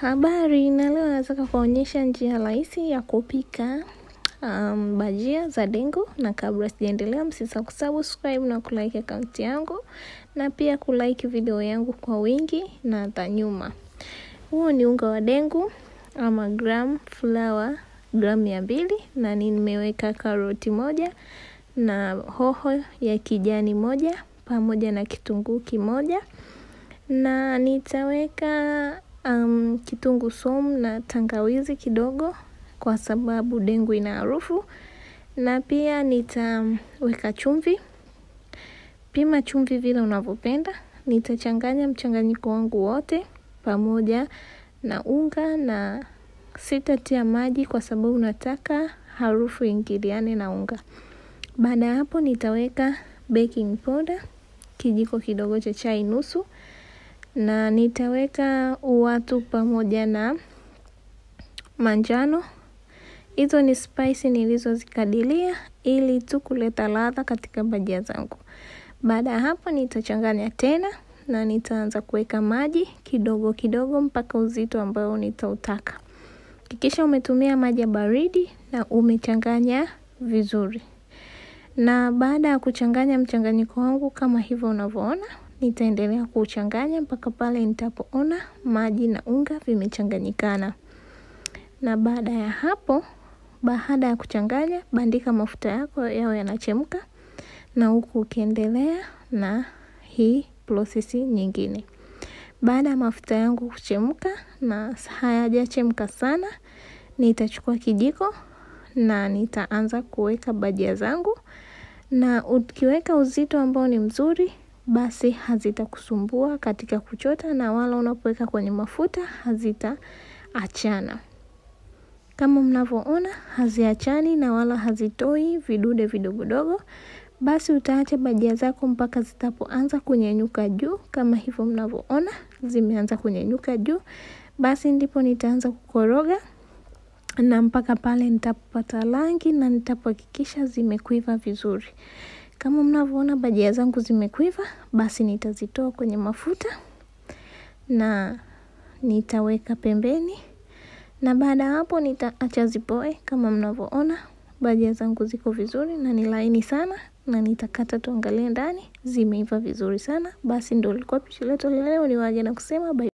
Habari, na leo nataka kuonyesha njia rahisi ya kupika bajia za dengu. Na kabla sijaendelea, msisahau kusubscribe na kulike account yangu na pia kulike video yangu kwa wingi na hata nyuma. Huu ni unga wa dengu ama gram flour gramu 200, na nimeweka karoti 1 na hoho ya kijani 1 pamoja na kitunguu 1, na nitaweka kitunguu saumu na tangawizi kidogo kwa sababu dengu ina harufu, na pia nitaweka chumvi. Pima chumvi vile unavyopenda. Nitachanganya mchanganyiko wangu wote pamoja na unga, na sitatia maji kwa sababu nataka harufu ingiliane na unga. Baada ya hapo nitaweka baking powder kijiko kidogo cha chai nusu, na nitaweka uwatu pamoja na manjano. Hizo ni spice nilizozikadiria ili tu kuleta ladha katika bajia zangu. Baada ya hapo nitachanganya tena na nitaanza kuweka maji kidogo kidogo mpaka uzito ambao nitautaka. Hakikisha umetumia maji ya baridi na umechanganya vizuri. Na baada ya kuchanganya mchanganyiko wangu kama hivyo unavyoona, nitaendelea kuchanganya mpaka pale nitapoona maji na unga vimechanganyikana. Na baada ya hapo, baada ya kuchanganya, bandika mafuta yako yawe yanachemka, na huku ukiendelea na hii prosesi nyingine. Baada ya mafuta yangu kuchemka na hayajachemka sana, nitachukua kijiko na nitaanza kuweka bajia zangu. Na ukiweka uzito ambao ni mzuri, basi hazitakusumbua katika kuchota, na wala unapoweka kwenye mafuta hazitaachana. Kama mnavyoona haziachani na wala hazitoi vidude vidogodogo. Basi utaacha bajia zako mpaka zitapoanza kunyenyuka juu, kama hivyo mnavyoona zimeanza kunyenyuka juu. Basi ndipo nitaanza kukoroga na mpaka pale nitapata rangi na nitapohakikisha zimekuiva vizuri. Kama mnavyoona bajia zangu zimekuiva, basi nitazitoa kwenye mafuta na nitaweka pembeni. Na baada hapo nitaacha zipoe. Kama mnavyoona bajia zangu ziko vizuri na ni laini sana, na nitakata tuangalie ndani zimeiva vizuri sana. Basi ndio lilikuwa pishi letu leo. Niwaage na kusema bye.